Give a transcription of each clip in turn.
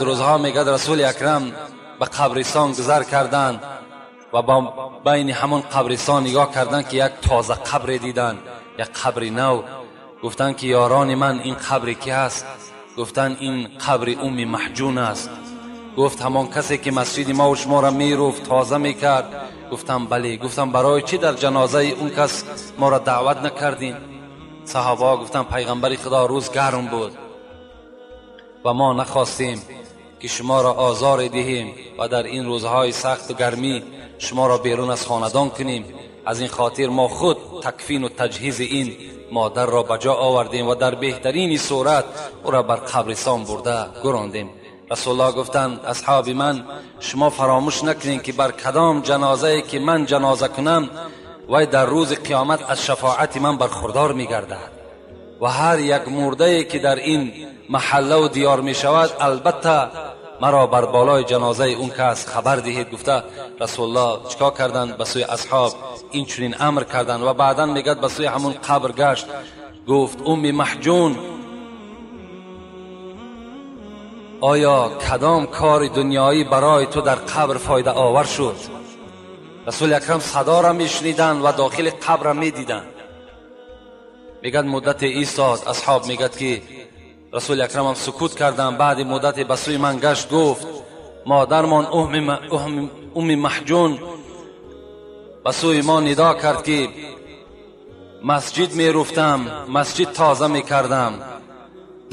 Рӯзҳо мегӯяд Расули Акрам ба қабристон гузар карданд ва ба байни ҳамон қабристон нигоҳ карданд, ки як тоза қабре диданд, як қабри нав. Гуфтанд, ки ёрони ман, ин қабри ки аст? Гуфтанд, ин қабри Умми Маҳҷун аст. Гуфт, ҳамон касе ки масҷиди мо шуморо меруфт, тоза мекард. Гуфтам бале. Гуфтам барои чӣ дар ҷанозаи он кас моро даъват накардин? Саҳобаҳо гуфтанд, пайғамбари Худо, рӯз гарм буд ва мо нахостем ки шуморо озор диҳем ва дар ин рӯзҳои сахту гармӣ шуморо берун аз хонадон кунем. Аз ин хотир мо худ такфину таҷҳизи ин модарро ба ҷо овардем ва дар беҳтарини сурат ӯро бар қабристон бурда гурондем. Расулуллоҳ гуфтанд, асҳоби ман, шумо фаромӯш накунед, ки бар кадом ҷанозае ки ман ҷаноза кунам, вай дар рӯзи қиёмат аз шафоати ман бархурдор мегардад ва ҳар як мурдае ки дар ин маҳаллаву диёр мешавад, албатта маро бар болои ҷанозаи он кас хабар диҳед. Гуфта Расулуллоҳ чикор карданд? Ба сӯи асҳоб ин чунин амр карданд ва баъдан мегӯяд ба сӯи ҳамон қабр гашт, гуфт, Умми Маҳҷун, оё кадом кори дунёӣ барои ту дар қабр фоидаовар шуд? Расули Акрам садоро мешуниданд ва дохили қабрро медиданд. Мегӯяд муддате истод, асҳоб мегӯяд, ки Расули Акрамам сукут карданд. Баъди муддате ба сӯи ман гашт, гуфт, модармон Умми Маҳҷун ба сӯи мо нидо кард, ки масҷид меруфтам, масҷид тоза мекардам,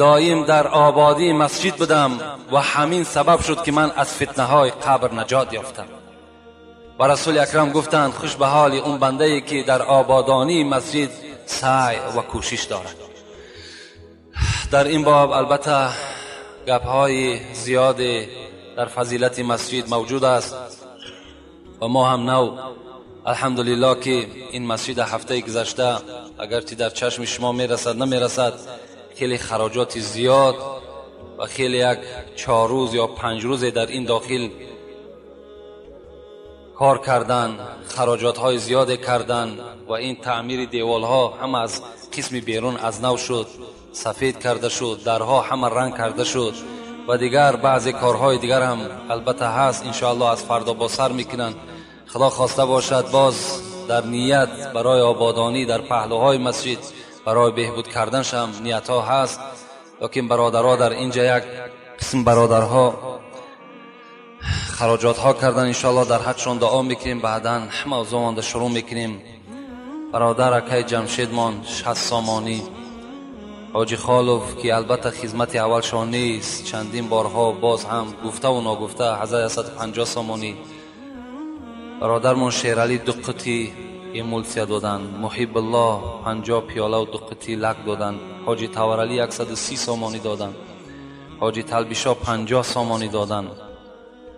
доим дар ободии масҷид будам ва ҳамин сабаб шуд, ки ман аз фитнаҳои қабр наҷот ёфтам. Ва Расули Акрам гуфтанд, хуш ба ҳоли он бандае, ки дар ободонии масҷид саъй ва кӯшиш дорад. Дар ин боб албатта гапҳои зиёде дар фазилати масҷид мавҷуд аст ва мо ҳам нав алҳамдулиллоҳ, ки ин масҷид ҳафтаи гузашта, агарчи дар чашми шумо мерасад намерасад, хеле хароҷоти зиёд ва хеле як 4 рӯз ё 5 рӯзе дар ин дохил кор кардан, хароҷотҳои зиёде кардан ва ин таъмири деволҳо ҳама аз қисми берун аз нав шуд, сафед карда шуд, дарҳо ҳама ранг карда шуд ва дигар баъзе корҳои дигар ҳам албатта ҳаст. Иншоаллоҳ аз фардо бо сар мекунанд. Худо хоста бошад, боз дар ният барои ободонӣ дар паҳлӯҳои масҷид барои беҳбуд карданаш ҳам ниятҳо ҳаст. Лекин бародарҳо дар инҷа як қисм бародарҳо хароҷотҳо кардан, иншоаллоҳ дар ҳақшон дуо мекунем, баъдан ҳама узумонда шурӯъ мекунем. Бародар акай Ҷамшедмон 60 сомонӣ, Ҳоҷи Холов, ки албатта хизмати аввалшон нест, чандин борҳо боз ҳам гуфтаву ногуфта 1150 сомонӣ. Бародармон Шералӣ 2 қути эмулсия доданд, Муҳибуллоҳ 50 пиёлаву 2 қути лак доданд, Ҳоҷи Таваралӣ 130 сомонӣ доданд, Ҳоҷи Талбишо 50 сомонӣ доданд,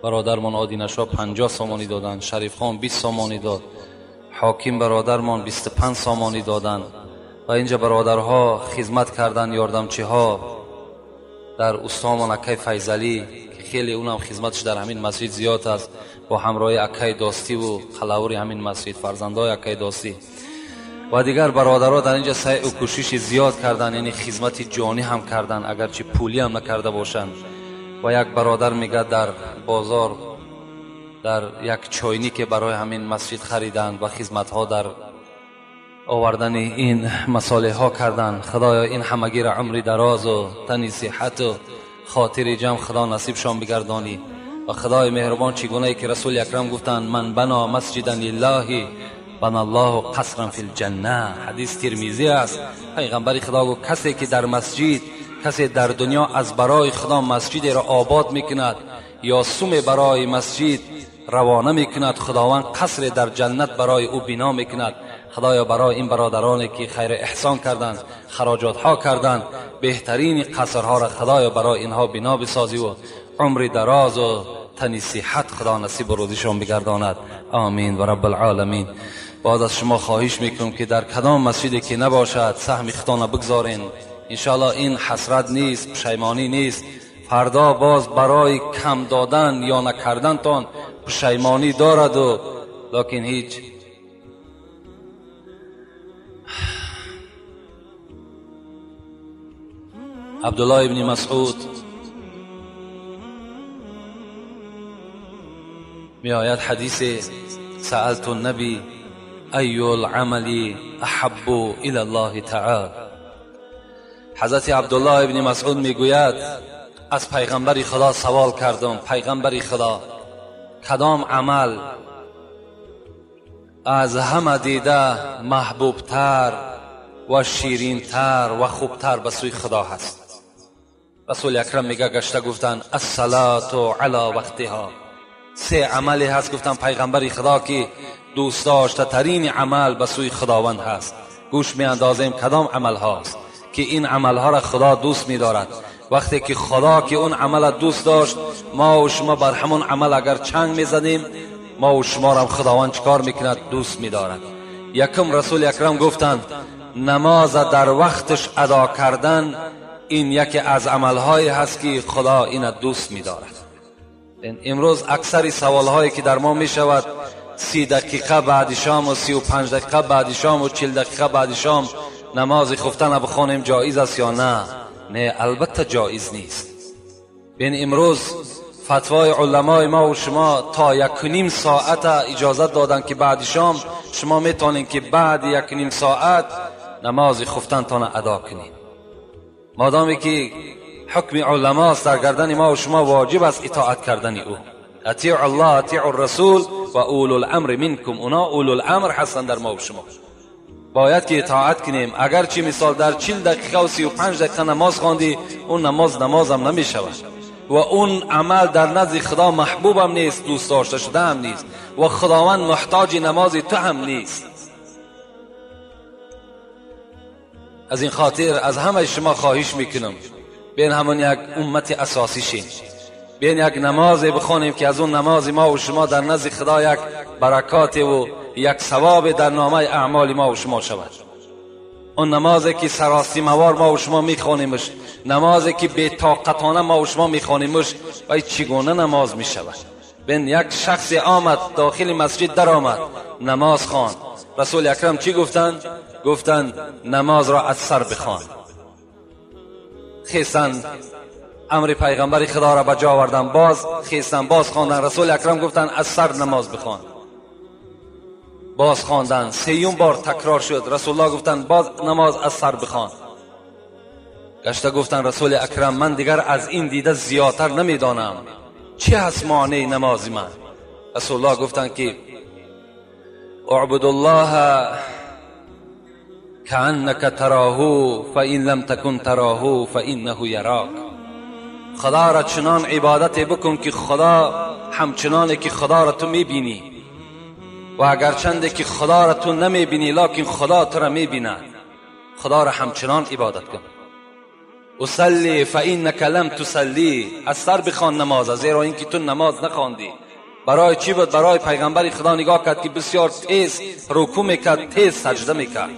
бародармон Одинашо 50 сомонӣ доданд, Шарифхон 20 сомонӣ дод, Ҳоким бародармон 25 сомонӣ доданд. Ва инҷа бародарҳо хизмат карданд, ёрдамчиҳо дар устомон акай Файзалӣ, ки хеле унам хизматаш дар ҳамин масҷид зиёд аст, бо ҳамроҳи акай Достиву қалавури ҳамин масҷид, фарзандои акай Достӣ ва дигар бародарҳо дар инҷа саъю кӯшиши зиёд карданд, яъне хизмати ҷонӣ ҳам карданд, агарчи пулӣ ҳам накарда бошанд. Ва як бародар мегӯяд, дар бозор дар як чойнике барои ҳамин масҷид хариданд ва хизматҳо дар овардани ин масолеҳҳо карданд. Худоё, ин ҳамагиро умри дарозу тани сиҳату хотири ҷамъ Худо насибшон бигардонӣ. Ва Худои меҳрубон, чӣ гунае ки Расули Акрам гуфтанд, ман бано масҷидан лиллаҳи баналлоҳу қасран фил ҷанна, ҳадис Тирмизӣ аст. Пайғамбари Худо гуфт, касе ки дар масҷид, касе дар дунё аз барои Худо масҷидеро обод мекунад ё суме барои масҷид равона мекунад, Худованд қасре дар ҷаннат барои ӯ бино мекунад. Худоё, барои ин бародароне ки хайр эҳсон карданд, хароҷотҳо карданд, беҳтарини қасрҳоро Худоё барои инҳо бино бисозӣ ва умри дарозу тани сиҳат Худо насибу рӯзишон бигардонад. Амин ва раббалъоламин. Боз аз шумо хоҳиш мекунам, ки дар кадом масҷиде ки набошад саҳми худтонро бигзорен. Иншоаллоҳ ин ҳасрат нест, пушаймонӣ нест. Фардо боз барои кам додан ё накардантон пушаймонӣ дораду, лекин ҳеҷ عبدالله ابن مسعود می آید حدیث سألت النبی ای العمل احب الى الله تعالی. حضرت عبدالله ابن مسعود میگوید از پیغمبر خدا سوال کردم، پیغمبر خدا کدام عمل از همه دیده محبوبتر و شیرینتر و خوبتر به سوی خدا هست؟ رسول اکرم میگه گشته گفتن الصلاة علی وقتها. سه عملی هست گفتن پیغمبر خدا که دوست داشته ترین عمل به سوی خداوند هست. گوش می اندازیم کدام عمل هاست که این عمل ها را خدا دوست می دارد. وقتی که خدا که اون عمل دوست داشت، ما و شما بر همون عمل اگر چنگ می زدیم، ما و شما را خداوند چکار میکند؟ دوست می دارد. یکم رسول اکرم گفتند نماز در وقتش ادا کردن این یکی از عملهایی هست که خدا این دوست می دارد. امروز اکثر سوالهایی که در ما می شود 30 دقیقه بعد شام و 35 دقیقه بعد شام و 40 دقیقه بعد شام نماز خفتن بخوانیم جایز است یا نه؟ نه، البته جایز نیست. بین امروز فتوای علمای ما و شما تا 1.5 ساعت اجازت دادن که بعد شام شما میتونین که بعد 1.5 ساعت نماز خفتن تان ادا کنید. مادامی که حکم علماست در گردن ما و شما واجب است اطاعت کردن او. اطیع الله، اطیع الرسول و اولو الامر منکم. اونا اولو الامر هستند در ما و شما، باید که اطاعت کنیم. اگرچه مثال در 40 دقیقه و 35 دقیقه نماز خواندی، اون نماز نمازم نمی شود و اون عمل در نزد خدا محبوبم نیست، دوست داشته شده هم نیست و خداوند محتاج نماز تو هم نیست. از این خاطر از همه شما خواهش میکنم بین همون یک امت اساسی شیم، بین یک نماز بخوانیم که از اون نماز ما و شما در نزد خدا یک برکات و یک ثواب در نامه اعمال ما و شما شود. اون نمازی که سراسیموار ما و شما میخوانیمش، نمازی که بی طاقتانه ما و شما میخوانیمش، و چگونه نماز میشود؟ بین یک شخص آمد داخل مسجد در آمد نماز خواند. رسول اکرم چی گفتند؟ گفتند نماز را از سر بخوان. خیستن امر پیغمبر خدا را به جا آوردن، باز خیستن باز خواندن. رسول اکرم گفتند از سر نماز بخوان. باز خواندن، سیوم بار تکرار شد. رسول الله گفتند باز نماز از سر بخوان. گشته گفتند رسول اکرم من دیگر از این دیده زیادتر نمیدانم، چی هست معنی نماز من؟ رسول الله گفتند که اعبد الله كأنك تراه فإن لم تكن تراه فإنه يراك. خدا را چنان عبادت بکن که خدا همچنانه که خدا را تو میبینی، و اگرچنده که خدا را تو نمیبینی لکن خدا تو را میبیند. خدا را همچنان عبادت کن. اصلی فإنك لم تصلی، از سر بخوان نماز، زیرا اینکه تو نماز نخواندی. برای چی بود؟ برای پیغمبر خدا نگاه کرد که بسیار تیز رکوع میکرد، تیز سجده میکرد،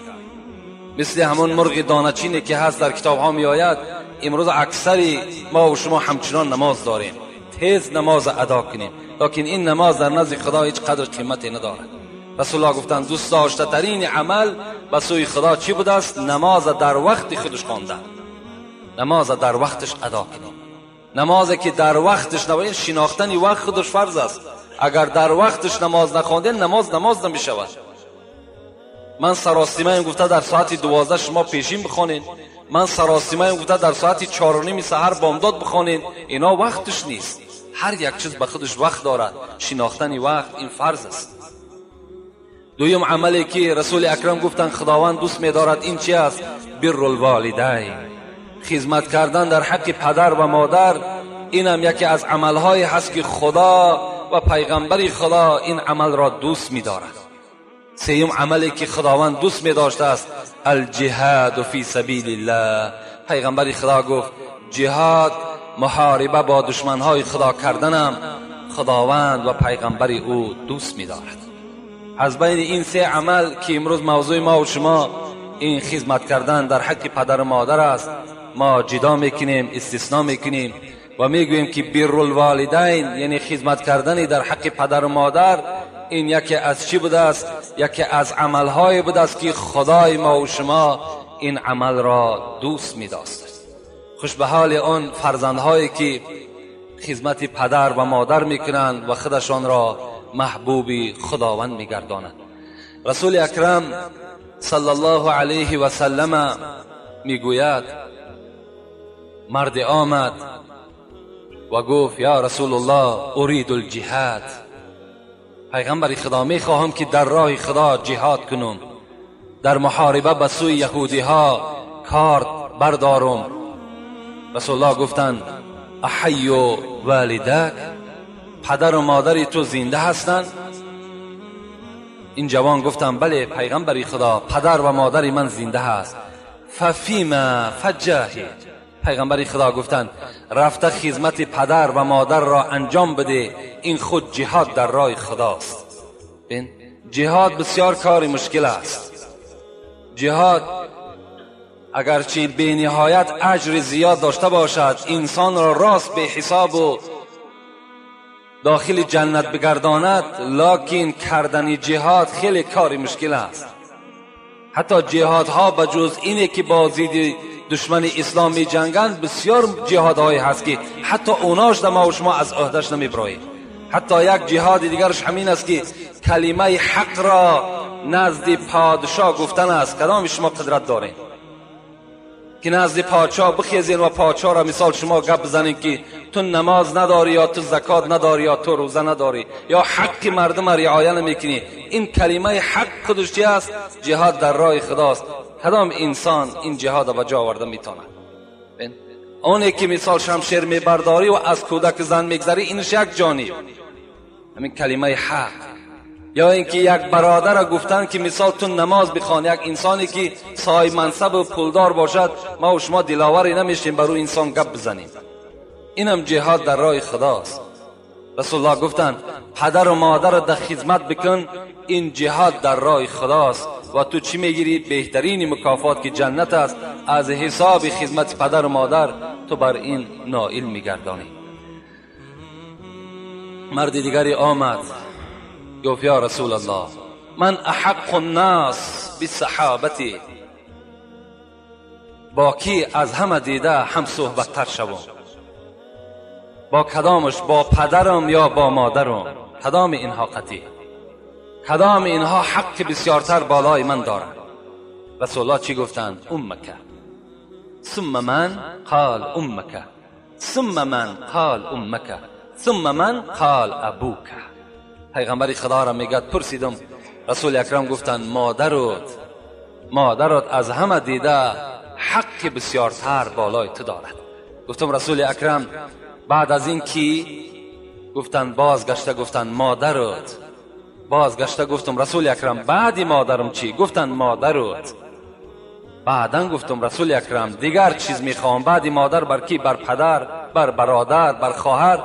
مثل همون مرغ دانه‌چینی که هست در کتاب ها میآید. امروز اکثری ما و شما همچنان نماز داریم، تیز نماز ادا کنیم، لکن این نماز در نزد خدا هیچ قدر قیمتی ندارد. رسول الله گفتند دوست داشته ترین عمل به سوی خدا چی بوده است؟ نماز در وقت خودش خواندن، نماز در وقتش ادا کنیم. نمازی که در وقتش نباید، شناختن وقت خودش فرض است. اگر در وقتش نماز نخواندین، نماز نماز نمی شود. من سراسیمه گفته در ساعت 12 شما پیشین بخوانین، من سراسیمه گفته در ساعت 4:30 سحر بامداد بخوانین، اینا وقتش نیست. هر یک چیز به خودش وقت دارد، شناختن وقت این فرض است. دویم عملی که رسول اکرم گفتن خداوند دوست می‌دارد این چی است؟ بر الوالدین، خدمت کردن در حق پدر و مادر. اینم یکی از عملهای هست که خدا و پیغمبر خدا این عمل را دوست می‌دارد. سیوم عملی که خداوند دوست می‌داشته است الجهاد فی سبیل الله. پیغمبر خدا گفت جهاد، محاربه با دشمنهای خدا کردنم خداوند و پیغمبر او دوست می‌دارد. از بین این سه عمل که امروز موضوع ما و شما این خدمت کردن در حق پدر و مادر است، ما جدا میکنیم، استثناء میکنیم و میگوییم که بر الوالدین یعنی خدمت کردن در حق پدر و مادر، این یکی از چی بوده است؟ یکی از عملهای بوده است که خدای ما و شما این عمل را دوست می‌داشت. خوش به حال آن فرزندهایی که خدمت پدر و مادر میکنند و خودشان را محبوب خداوند میگردانند. رسول اکرم صلی الله علیه و سلم میگوید مرد آمد و گفت یا رسول الله ارید الجهاد، پیغمبر خدا میخواهم که در راه خدا جهاد کنم، در محاربه به سوی یهودی ها کارد بردارم. رسول الله گفتند احی والدک، پدر و مادر تو زنده هستند؟ این جوان گفتم بله پیغمبر خدا، پدر و مادر من زنده هست. ففیما فجاهد، پیغمبر خدا گفتند رفته خدمت پدر و مادر را انجام بده، این خود جهاد در راه خداست. ببین جهاد بسیار کار مشکل است. جهاد اگرچه به نهایت اجر زیاد داشته باشد، انسان را راست به حساب و داخل جنت بگرداند، لکن کردن جهاد خیلی کار مشکل است. حتی جهادها به جز اینه که با ضد دشمن اسلام می جنگند، بسیار جهادهایی هست که حتی اوناش در ما و شما از عهدهش نمیبراییم. حتی یک جهاد دیگرش همین است که کلمه حق را نزد پادشاه گفتن است. کدام شما قدرت دارین که نزد پادشاه بخیزین و پادشاه را مثال شما گپ بزنین که تو نماز نداری یا تو زکات نداری یا تو روزه نداری یا حق مردم را رعایت نمیکنی؟ این کلمه حق خودش چی است؟ جهاد در راه خداست. کدام انسان این جهاد را به جا آورده میتواند؟ اونه که مثال شمشیر میبرداری و از کودک زن میگذری، اینش یک جانب همین کلمه حق. یا اینکه یک برادر را گفتن که مثال تو نماز بخوان، یک انسانی که صاحب منصب و پولدار باشد، ما و شما دلاوری نمیشیم بر او انسان گپ بزنیم. اینم جهاد در راه خداست. رسول الله گفتند پدر و مادر را در خدمت بکن، این جهاد در راه خداست و تو چی میگیری؟ بهترین مکافات که جنت است، از حساب خدمت پدر و مادر تو بر این نائل میگردانی. مرد دیگری آمد گفت یا رسول الله من احق الناس بصحابتی، با کی از همه دیده هم صحبت تر شوم؟ با کدامش؟ با پدرم یا با مادرم؟ کدام اینها قطعی؟ کدام اینها حق بسیارتر بالای من دارند؟ رسول الله چی گفتند؟ امک ثم من قال امک ثم من قال امک ثم من قال ابوک. پیغمبر خدا را میگد پرسیدم، رسول اکرم گفتند مادرت از همه دیده حق بسیارتر بالای تو دارد. گفتم رسول اکرم بعد از این کی؟ گفتند بازگشته گفتند مادرت. بازگشته گفتم رسول اکرم بعد مادرم چی؟ گفتند مادرت. بعدا گفتم رسول اکرم دیگر چیز میخوام بعد مادر بر کی؟ بر پدر، بر برادر، بر خواهر؟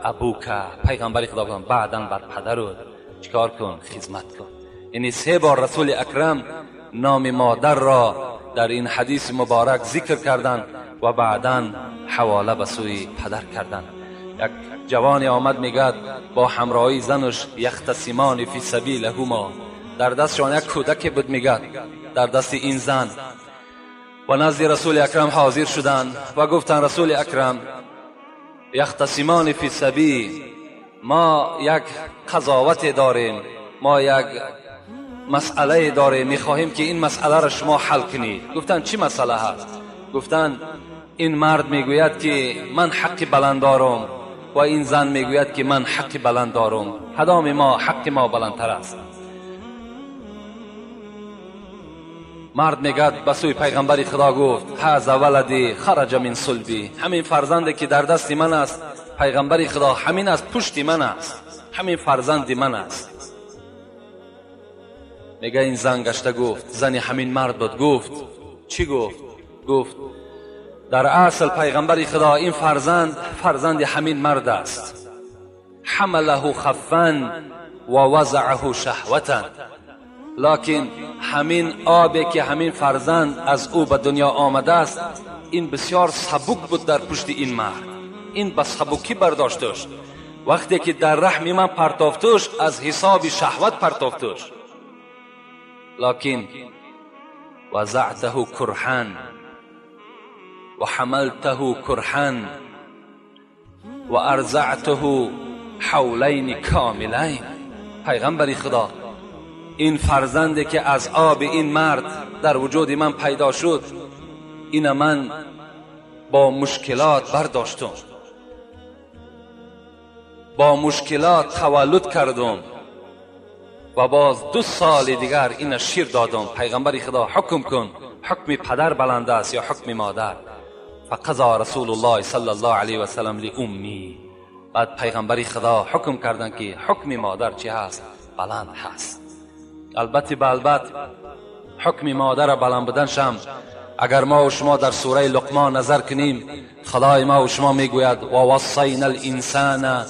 ابوکه. پیغمبر خدا گفتند بعدا بر پدرت چیکار کن؟ خدمت کن. یعنی 3 بار رسول اکرم نام مادر را در این حدیث مبارک ذکر کردند و بعدا حواله به سوی پدر کردند. یک جوانی آمد میگد با همراهی زنش یختصمان فی سبیلهما، در دستشان یک کودک بود میگد در دست این زن، و نزد رسول اکرم حاضر شدند و گفتند رسول اکرم یختصمان فی سبیل، ما یک قضاوت داریم، ما یک مسئله داریم، میخواهیم که این مسئله را شما حل کنید. گفتند چی مسئله هست؟ گفتند این مرد میگوید که من حق بلند دارم و این زن میگوید که من حق بلند دارم، کدام ما حق ما بلندتر است؟ مرد میگد به سوی پیغمبر خدا گفت هذا ولدی خرج من صلبی، همین فرزندی که در دست من است پیغمبر خدا، همین از پشت من است، همین فرزند من است. میگه این زن گشته گفت، زن همین مرد بود، گفت چی گفت؟ گفت در اصل پیغمبر خدا این فرزند فرزند همین مرد است، حمله خفا و وضعه شهوتا، لکن همین آبی که همین فرزند از او به دنیا آمده است این بسیار سبک بود در پشت این مرد، این به سبکی برداشتش، وقتی که در رحم من پرتافتش از حساب شهوت پرتافتش، لکن وضعته کرحا، و حملته کرها و ارضعته حولین کاملین. پیغمبر خدا، این فرزندی که از آب این مرد در وجود من پیدا شد، این من با مشکلات برداشتم، با مشکلات تولد کردم و باز 2 سال دیگر این شیر دادم. پیغمبر خدا حکم کن، حکم پدر بلند است یا حکم مادر؟ فقضا رسول الله صلی الله علیه و سلم لأمی. بعد پیغمبر خدا حکم کردن که حکم مادر چی هست؟ بلند هست. البته بالبت حکم مادر بلند بودن شم، اگر ما و شما در سوره لقمان نظر کنیم، خدای ما و شما میگوید و وصینا الانسان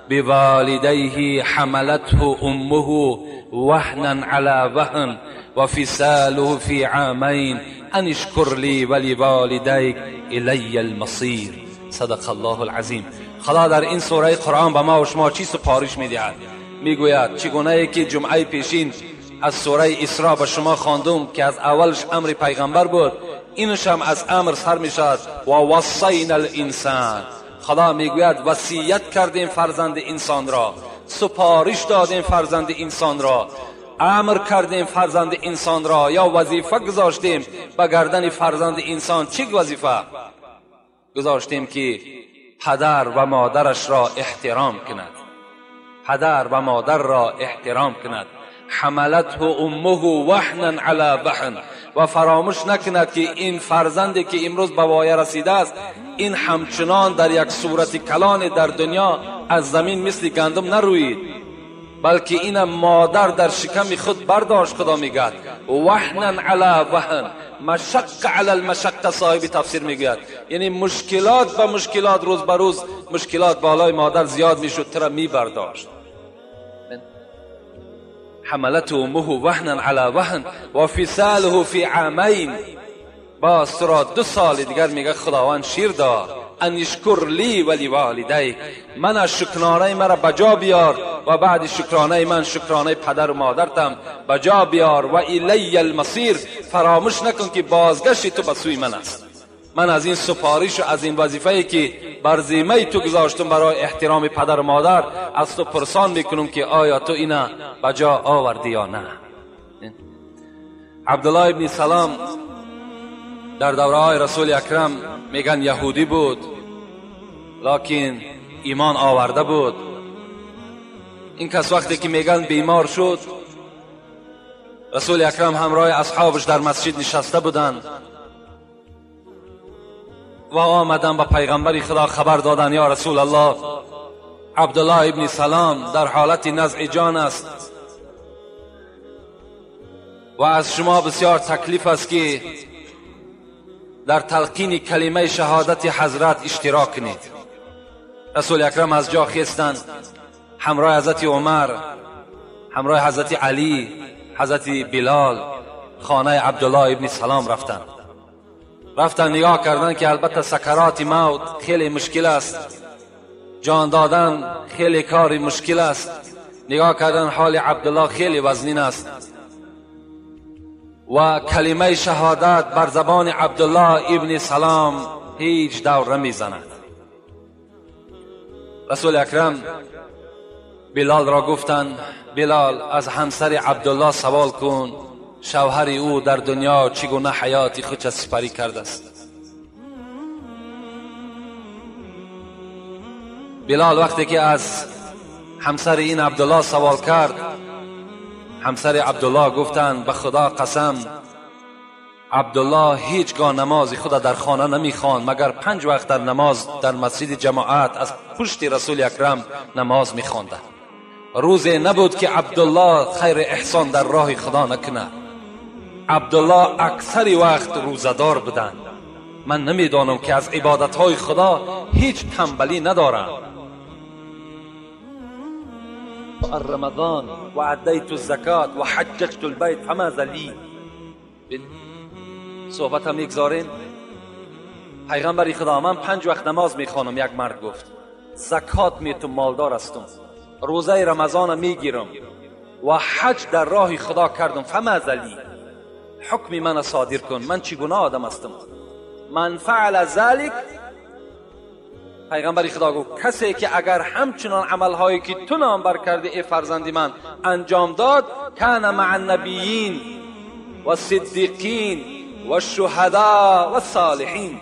بوالدیه حملته امه وهنا علی وهن و فصاله فی عامین ان اشکر لی ولوالدیک الی المصیر. صدق الله العظیم. خدا در این سوره قرآن به ما و شما چی سپارش میدهد؟ میگوید چگونه که جمعه پیشین از سوره اسراء به شما خواندم که از اولش امر پیغمبر بود، اینش هم از امر سر میشد. و وصینا الانسان، خدا میگوید وصیت کردیم فرزند انسان را، سپارش دادیم فرزند انسان را، امر کردیم فرزند انسان را، یا وظیفه گذاشتیم به گردن فرزند انسان. چه وظیفه گذاشتیم؟ که پدر و مادرش را احترام کند، پدر و مادر را احترام کند. حملته امه وهنا علی وهن، و فراموش نکند که این فرزندی که امروز به وایه رسیده است، این همچنان در یک صورت کلان در دنیا از زمین مثل گندم نروید، بلکه این مادر در شکم خود برداشت. خدا میگوید وهنا علی وهن، مشق علی المشقه، صاحب تفسیر میگوید یعنی مشکلات به مشکلات، روز به روز مشکلات بالای مادر زیاد میشد، ترا میبرداشت. حملته امه وهنا علی وهن و فصاله فی عامین، باز تو را 2 سال دیگر میگه خداوند شیر داد. ان اشکر لی ولی والدیک، من از شکرانه مرا بجا بیار و بعد شکرانه من شکرانه پدر و مادرتم بجا بیار. و الی المصیر، فراموش نکن که بازگشت تو به سوی من است. من از این سپارش و از این وظیفه‌ای که بر ذمه تو گذاشتم برای احترام پدر و مادر، از تو پرسان میکنم که آیا تو اینا بجا آوردی یا نه. عبدالله ابن سلام در دوره های رسول اکرم میگن یهودی بود، لکن ایمان آورده بود. این کس وقتی که میگن بیمار شد، رسول اکرم همراه اصحابش در مسجد نشسته بودند و آمدن به پیغمبر خدا خبر دادن یا رسول الله، عبدالله ابن سلام در حالت نزع جان است و از شما بسیار تکلیف است که در تلقین کلمه شهادت حضرت اشتراک کنید. رسول اکرم از جا خیستند، همراه حضرت عمر، همراه حضرت علی، حضرت بلال خانه عبدالله ابن سلام رفتند. رفتن نگاه کردن که البته سکرات موت خیلی مشکل است، جان دادن خیلی کار مشکل است. نگاه کردن حال عبدالله خیلی وزنین است و کلمه شهادت بر زبان عبدالله ابن سلام هیچ دور نمیزند. رسول اکرم بلال را گفتند بلال از همسر عبدالله سوال کن شوهر او در دنیا چگونه حیات خود سپری کرده است. بلال وقتی که از همسر این عبدالله سوال کرد، همسر عبدالله گفتند به خدا قسم عبدالله هیچگاه نماز خود در خانه نمیخواند مگر 5 وقت در نماز در مسجد جماعت از پشت رسول اکرم نماز میخواند. روزی نبود که عبدالله خیر احسان در راه خدا نکند. عبدالله اکثر وقت روزدار بودند. من نمیدانم که از عبادتهای خدا هیچ تنبلی ندارم. رمضان و ادیت الزکات و حججت البیت فماذا لی. صحبت هم میگذاریم. پیغمبر خدا من 5 وقت نماز میخوانم. یک مرد گفت زکات میتم، مالدار هستم، روزه رمضان میگیرم و حج در راه خدا کردم، فماذا لی، حکم من صادر کن، من چگونه آدم هستم؟ من فعل ذلك، پیغمبر خدا گفت کسی که اگر همچنان عملهایی که تو نام بر کرده ای فرزند من انجام داد، کان مع النبیین و صدیقین و الشهداء و الصالحین.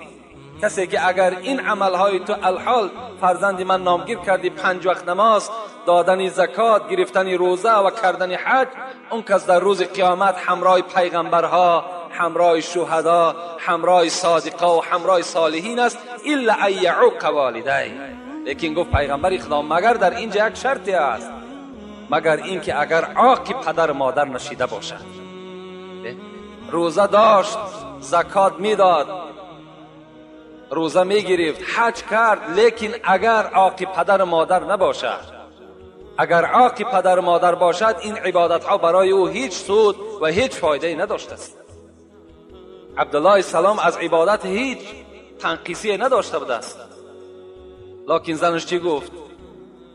کسی که اگر این عملهای تو الحال فرزند من نامگیر کردی، 5 وقت نماز، دادن زکات، گرفتن روزه و کردن حج، اون کس در روز قیامت همراه پیغمبرها، همراه شهدا، همراه صادقا و همراه صالحین است، الا ان یعوق والدی. لیکن گفت پیغمبر خدا مگر در اینجا یک شرطی است، مگر اینکه اگر عاق پدر مادر نشیده باشد. روزه داشت، زکات میداد، روزه میگرفت، حج کرد، لیکن اگر عاق پدر مادر نباشد، اگر عاق پدر مادر باشد، این عبادت ها برای او هیچ سود و هیچ فایده نداشته است. عبدالله سلام از عبادت هیچ تنقیصی نداشته بوده است. لکن زنش چی گفت؟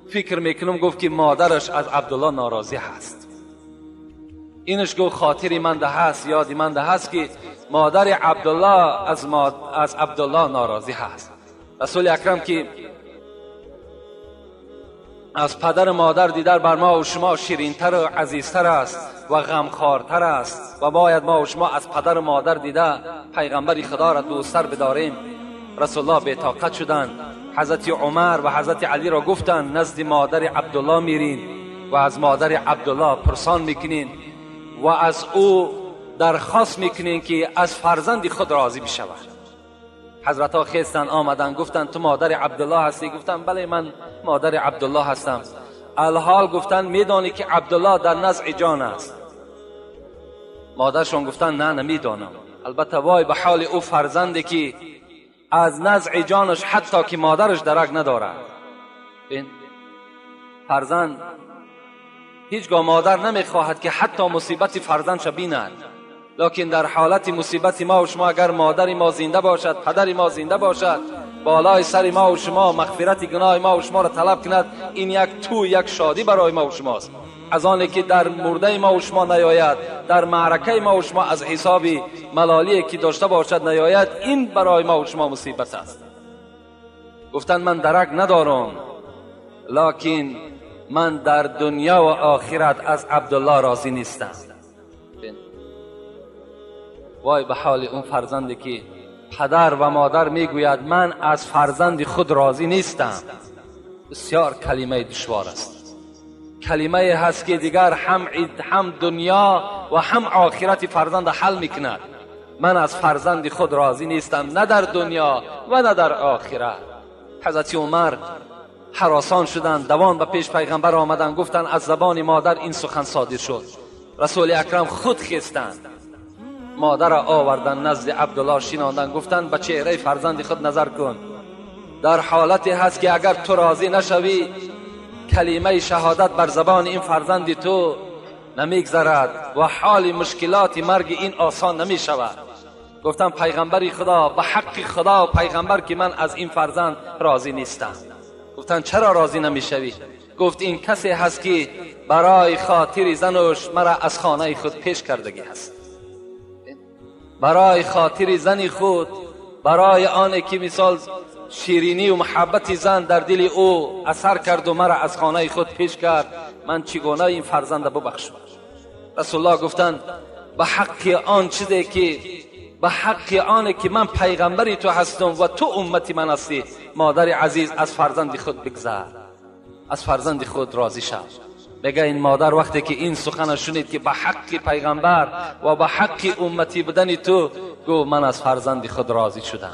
فکر میکنم گفت که مادرش از عبدالله ناراضی هست. اینش گفت خاطری من ده هست، یادی من ده هست که مادر عبدالله از عبدالله ناراضی هست. رسول اکرم که از پدر مادر دیدار بر ما و شما شیرینتر و عزیزتر است و غمخوارتر است و باید ما و شما از پدر مادر دیده پیغمبر خدا را دوستتر بداریم. رسول الله بی‌طاقت شدند. حضرت عمر و حضرت علی را گفتند نزد مادر عبدالله میرین و از مادر عبدالله پرسان میکنین و از او درخواست میکنین که از فرزند خود راضی بشود. حضرت ها خیستن آمدن، گفتن تو مادر عبدالله هستی؟ گفتن بله من مادر عبدالله هستم. الحال گفتن میدانی که عبدالله در نزع جان است؟ مادرشون گفتن نه نمیدانم. البته وای به حال او فرزندی که از نزع جانش حتی که مادرش درک ندارد. این فرزند هیچگاه مادر نمیخواهد که حتی مصیبت فرزندش بیند، لکن در حالت مصیبت ما و شما اگر مادر ما زنده باشد، پدر ما زنده باشد، بالای سر ما و شما مغفرت گناه ما و شما را طلب کند، این یک تو یک شادی برای ما و شماست. از آنی که در مرده ما و شما نیاید، در معرکه ما و شما از حساب ملالی که داشته باشد نیاید، این برای ما و شما مصیبت است. گفتن من درک ندارم، لکن من در دنیا و آخرت از عبدالله راضی نیستم. وای به حال اون فرزندی که پدر و مادر میگوید من از فرزند خود راضی نیستم. بسیار کلمه دشوار است، کلمه هست که دیگر هم دنیا و هم آخرت فرزند حل میکند. من از فرزند خود راضی نیستم، نه در دنیا و نه در آخرت. حضرت عمر هراسان شدند، دوان به پیش پیغمبر آمدند، گفتند از زبان مادر این سخن صادر شد. رسول اکرم خود خیستند، مادر را آوردن نزد عبدالله شیناندن، گفتند به چهره فرزند خود نظر کن، در حالتی هست که اگر تو راضی نشوی کلمه شهادت بر زبان این فرزند تو نمیگذرد و حال مشکلات مرگ این آسان نمی شود. گفتم پیغمبر خدا، به حق خدا و پیغمبر که من از این فرزند راضی نیستم. گفتن چرا راضی نمیشوی؟ گفت این کسی هست که برای خاطر زنش مرا از خانه خود پیش کردگی هست، برای خاطر زن خود، برای آن که مثال شیرینی و محبت زن در دل او اثر کرد و مرا از خانه خود پیش کرد، من چگونه این فرزند ببخشم؟ رسول الله گفتند به حق آن چیزی که به حق آن که من پیغمبری تو هستم و تو امتی من هستی، مادر عزیز از فرزند خود بگذر، از فرزند خود راضی شو. میگه این مادر وقتی که این سخن شنید که به حق پیغمبر و به حق امتی بودن تو، گو من از فرزند خود راضی شدم.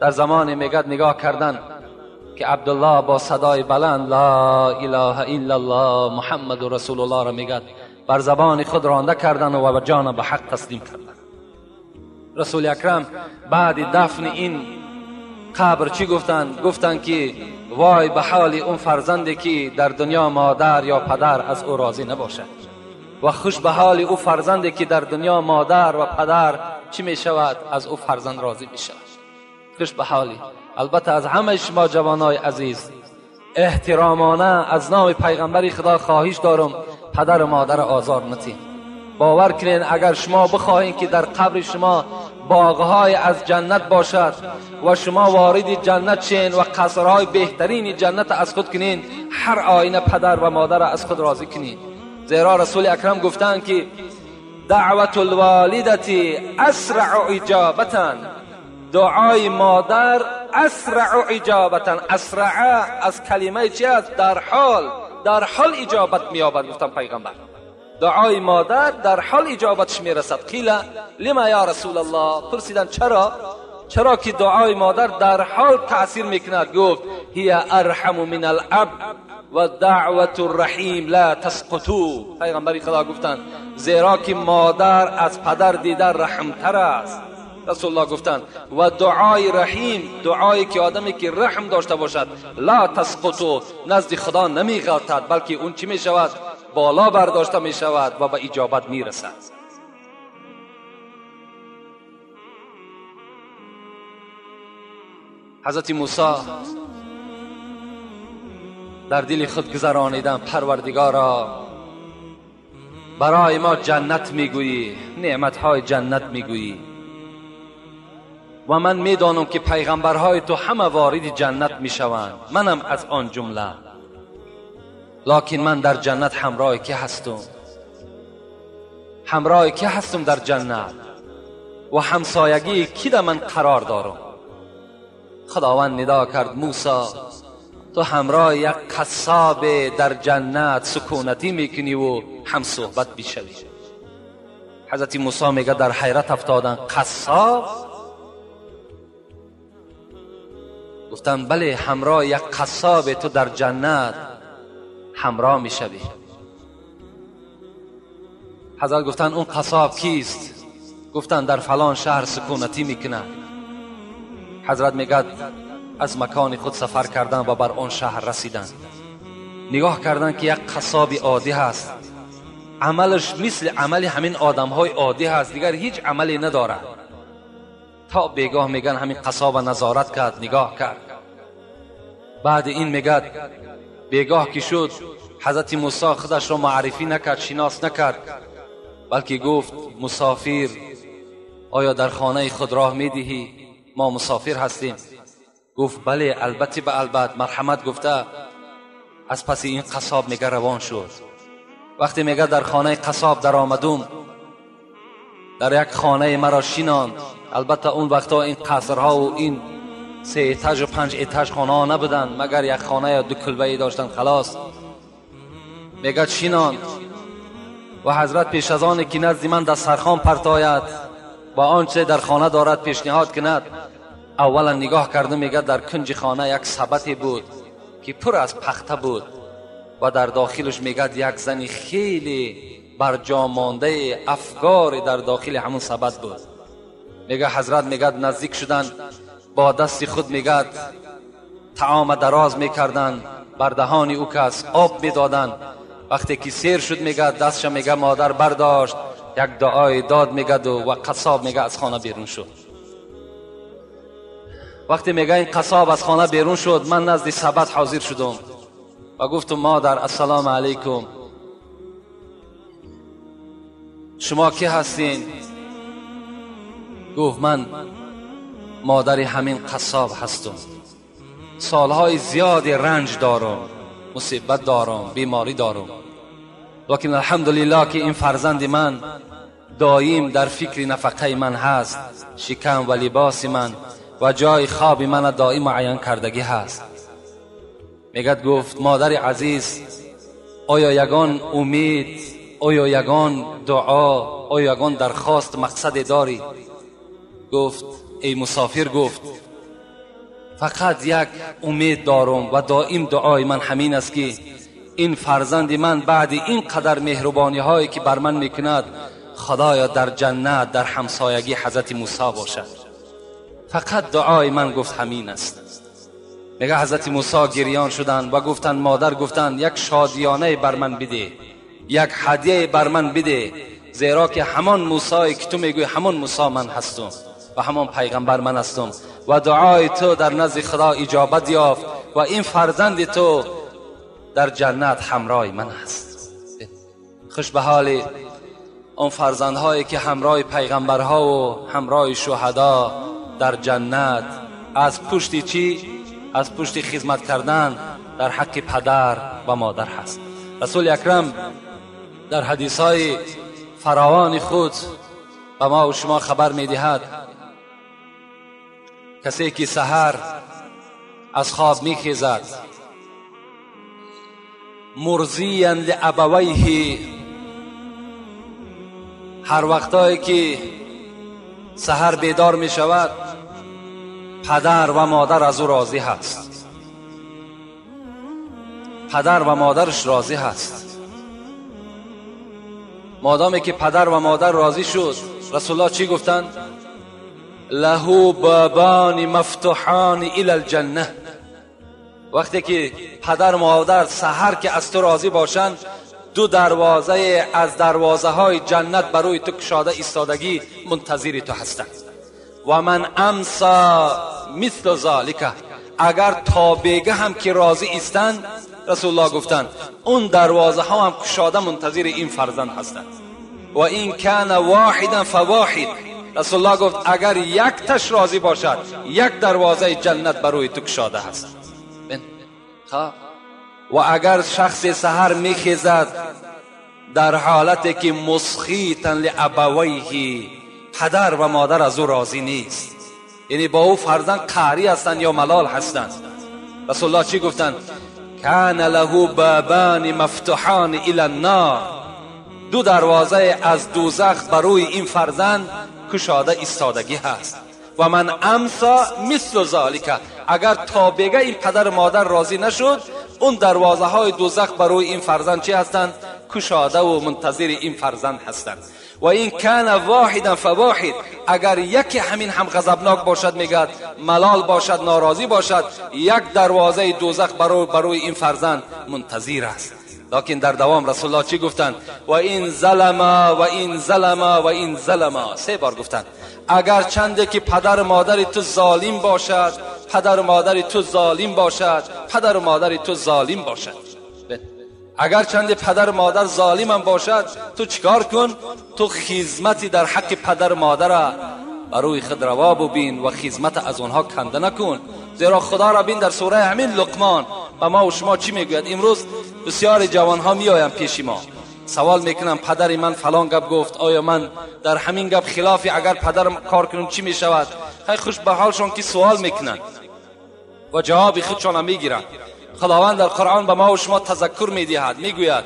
در زمان میگه نگاه کردن که عبدالله با صدای بلند لا اله الا الله محمد رسول الله را میگه، بر زبان خود رانده کردن و به جان به حق تسلیم کردن. رسول اکرم بعد دفن این قبر چی گفتن؟ گفتن که وای به حال اون فرزندی که در دنیا مادر یا پدر از او راضی نباشد، و خوش به حال او فرزندی که در دنیا مادر و پدر چی می شود؟ از او فرزند راضی می شود. خوش به حالی. البته از همه شما جوانای عزیز احترامانه از نام پیغمبر خدا خواهش دارم پدر و مادر آزار نتین. باور کنین اگر شما بخواهین که در قبر شما باغهای از جنت باشد و شما وارد جنت شین و قصرهای بهترین جنت از خود کنین، هر آینه پدر و مادر از خود راضی کنین. زیرا رسول اکرم گفتند که دعوت الوالدة اسرع اجابتا، دعای مادر اسرع اجابتا، اسرع از کلمه چی است؟ در حال اجابت می‌یابد. گفتم پیغمبر دعای مادر در حال اجابتش میرسد. قیل لما یا رسول الله، پرسیدن چرا؟ چرا که دعای مادر در حال تاثیر میکند؟ گفت هی ارحم من الاب و دعوت الرحیم لا تسقطو. پیغمبر خدا گفتند زیرا که مادر از پدر دیده رحمتر است. رسول الله گفتند و دعای رحیم، دعایی که آدمی که رحم داشته باشد، لا تسقطو، نزد خدا نمیغلطد، بلکه اون چی میشود؟ بالا برداشته می شود و به اجابت می رسد. حضرت موسی در دل خود گذرانیدن پروردگارا برای ما جنت میگویی، نعمتهای جنت میگویی و من میدانم که پیغمبرهای تو همه وارد جنت میشوند، منم از آن جمله، لکن من در جنت همراه کی هستم؟ همراه کی هستم در جنت و همسایگی کی در من قرار دارم؟ خداوند ندا کرد موسی تو همراه یک قصاب در جنت سکونتی میکنی و هم صحبت میشوی. حضرت موسی میگه در حیرت افتادن، قصاب؟ گفتن بله، همراه یک قصاب تو در جنت همراه میشوی. حضرت گفتن اون قصاب کیست؟ گفتن در فلان شهر سکونتی میکنه. حضرت میگه از مکان خود سفر کردن و بر آن شهر رسیدن. نگاه کردن که یک قصاب عادی هست، عملش مثل عمل همین آدمهای عادی هست، دیگر هیچ عملی نداره. تا بیگاه میگن همین قصاب نظارت کرد، نگاه کرد. بعد این میگه بیگاه که شد حضرت موسی خودش را معرفی نکرد، شناس نکرد، بلکه گفت مسافر آیا در خانه خود راه میدهی؟ ما مسافر هستیم. گفت بله، البته به البته، مرحمت گفته. از پس این قصاب میگه روان شد. وقتی میگه در خانه قصاب در آمدم، در یک خانه مرا شیناند. البته اون وقتا این قصرها و این 3 اتاج و 5 اتاج خانه ها نبودن، مگر یک خانه یا 2 کلبه داشتن خلاص. میگه شیناند و حضرت پیش از آن که نزد من دسترخوان پرتاید و آنچه در خانه دارد پیشنهاد کند، اولا نگاه کرده میگه در کنج خانه یک سبتی بود که پر از پخته بود و در داخلش میگه یک زن خیلی برجا مانده افکار در داخل همون سبد بود. میگه حضرت میگه نزدیک شدن، با دست خود میگه طعام دراز میکردن بر دهان او کس، آب میدادن. وقتی که سیر شد میگه دستش میگه مادر برداشت، یک دعای داد میگه و قصاب میگه از خانه بیرون شد. وقتی میگه این قصاب از خانه بیرون شد، من نزد سبد حاضر شدم و گفتم مادر السلام علیکم، شما کی هستین؟ گفت من مادر همین قصاب هستم، سالهای زیادی رنج دارم، مصیبت دارم، بیماری دارم، لیکن الحمدلله که این فرزند من دایم در فکر نفقه من هست، شکم و لباس من و جای خواب من دائم معین کردگی هست. میگد گفت مادر عزیز، آیا یگان امید، آیا یگان دعا، آیا یگان درخواست مقصد داری؟ گفت ای مسافر، گفت فقط یک امید دارم و دائم دعای من همین است که این فرزند من بعد این قدر مهربانی هایی که بر من میکند، خدایا در جنت در همسایگی حضرت موسی باشد. فقط دعای من گفت همین است. میگه حضرت موسی گریان شدند و گفتند مادر، گفتند یک شادیانه بر من بده، یک هدیه بر من بده، زیرا که همان موسی که تو میگوی همان موسی من هستم و همان پیغمبر من هستم و دعای تو در نزد خدا اجابت یافت و این فرزند تو در جنت همراه من است. خوش به حال Он фарзандҳое ки ҳамроҳи пайғамбарҳову ҳамроҳи шуҳадо дар ҷаннат, аз пушти чӣ? Аз пушти хизмат кардан дар ҳаққи падар ва модар ҳаст. Расули акрам дар ҳадисҳои фаровони худ ба мо ва шумо хабар медиҳад, касе ки саҳар аз хоб мехезад, мурзиян лиабавайҳи, ҳар вақтое ки саҳар бедор мешавад, падар ва модар аз ӯ розӣ ҳаст, падар ва модараш розӣ ҳаст. Модоме ки падар ва модар розӣ шуд, расулуллоҳ чӣ гуфтанд? Лаҳу бобани мафтуҳани ила алҷанна. Вақте ки падар модар саҳар ки аз ту розӣ бошанд, ду дарвозае аз дарвозаҳои ҷаннат барои ту кушода истодагӣ мунтазири ту ҳастанд. Ва ман амса мисл залика, агар то бега ҳам ки розӣ истанд, расулуллоҳ гуфтанд, он дарвозаҳо ҳам кушода мунтазири ин фарзанд ҳастанд. Ва ин кана воҳидан фавоҳид, расулуллоҳ гуфт, агар якташ розӣ бошад, як дарвозаи ҷаннат барои ту кушода ҳаст. Ва агар шахсе саҳар мехезад дар ҳолате ки мусхитан лиабавайҳи, падар ва модар аз ӯ розӣ нест, яъне бо ӯ фарзанд қаҳрӣ ҳастанд ё малол ҳастанд, расулуллоҳ чӣ гуфтанд? кана лаҳу бобани мафтуҳани ила ннор, ду дарвозае аз дӯзах барои ин фарзанд кушода истодагӣ ҳаст. Ва ман амса мисл залика, агар то бега ин падар модар розӣ нашуд, он дарвозаҳои дӯзах барои ин фарзанд чӣ ҳастанд? Кушодаву мунтазири ин фарзанд ҳастанд. Ва ин кана воҳидан фавоҳид, агар яке ҳамин ҳам ғазабнок бошад, мегӯяд малол бошад, норозӣ бошад, як дарвозаи дӯзах барои ин фарзанд мунтазир аст. Лакин дар давом расулуллоҳ чӣ гуфтанд? Ва ин залама ва ин залама ва ин залама, се бор гуфтанд. Агар чанде ки падару модари ту золим бошад, падару модари ту золим бошад, падару модари ту золим бошад, агар чанде падару модар золимам бошад, ту чикор кун? Ту хизмати дар ҳаққи падару модара барои худ раво бубин ва хизмат аз онҳо канда накун. Зеро худоро бин дар сураи ҳамин Луқмон ба мо ва шумо чӣ мегӯяд? Имрӯз бисёри ҷавонҳо меоянд пеши мо, савол мекунам, падари ман фалон гап гуфт, оё ман дар ҳамин гап хилофи агар падарам кор кунам чӣ мешавад? Хай хуш ба ҳолшон ки суол мекунанд ва ҷавоби худшонро мегиранд. Худованд дар Қуръон ба мо ва шумо тазаккур медиҳад, мегӯяд: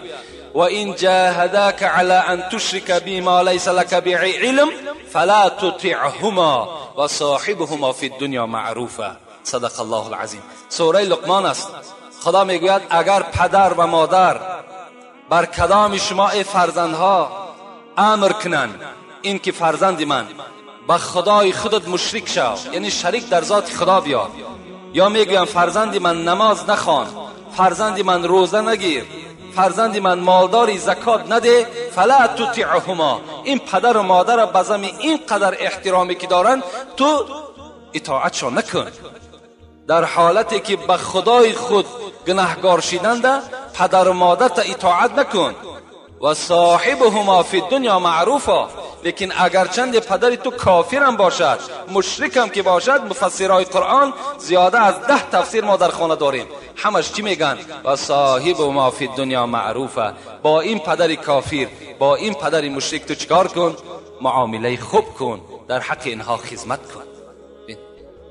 ва ин ҷаҳадака ала ан тушрика бима лайса лака биҳи илм фала тутиъҳума ва соҳибҳума фи ддунё маъруфа. Садақа Аллоҳу алазим. Сураи Луқмон аст. Худо мегӯяд, агар падар ва модар бар кадоми шумо эй фарзандҳо амр кунанд, ин ки фарзанди ман ба худои худат мушрик шав, яъне шарик дар зоти худо биёр, ё мегӯям фарзанди ман намоз нахон, фарзанди ман рӯза нагир, фарзанди ман молдори закот наде, фала тутиъҳума, ин падару модара ба зами ин қадар эҳтироме ки доранд, ту итоатшон накун. Дар ҳолате ки ба худои худ гунаҳгор шиданда, падару модарта итоат накун. Ва соҳибҳума фи дунё маъруфа, лекин агарчанде падари ту кофирам бошад, мушрикам ки бошад, муфассирои Қуръон зиёда аз 10 тафсир мо дар хона дорем, ҳамаш чӣ мегӯянд? Ва соҳибҳума фи дунё маъруфа, бо ин падари кофир, бо ин падари мушрик ту чикор кун? Муомилаи хуб кун, дар ҳаққи инҳо хизмат кун.